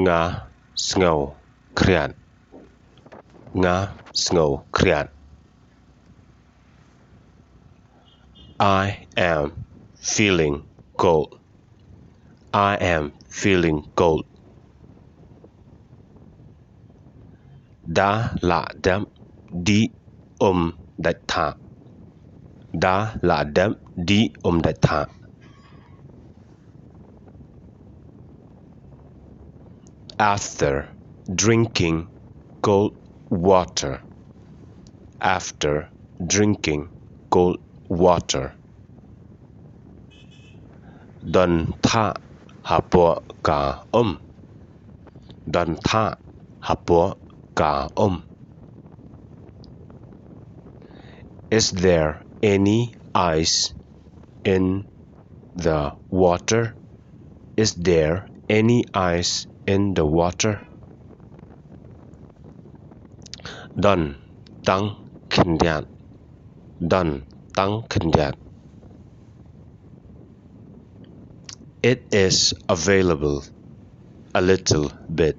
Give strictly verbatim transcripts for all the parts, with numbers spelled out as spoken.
Nga sngew khriat. Nga sngew khriat. I am feeling cold. I am feeling cold. Da la dep di um dait tha. Da la dep di um dait tha. After drinking cold water. After drinking cold water. Don tha hapoh ka um. Don tha hapoh ka um. Is there any ice in the water? Is there any ice in the water? Don tang khyndiat. Don tang khyndiat. It is available a little bit.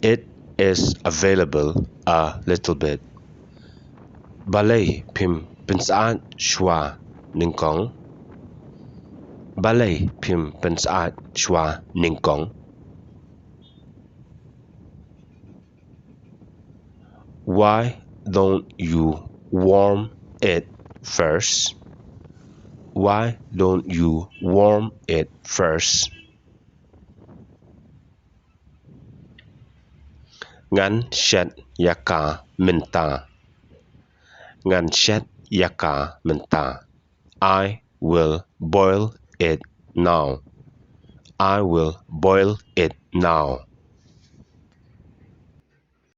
It is available a little bit. Balei phim pynsyaid shuwa nyngkong? Balei phim pynsyaid shuwa nyngkong? Why don't you warm it first? Why don't you warm it first? Ngan shet ïa ka mynta. Ngan shet ïa ka mynta. I will boil it now. I will boil it now.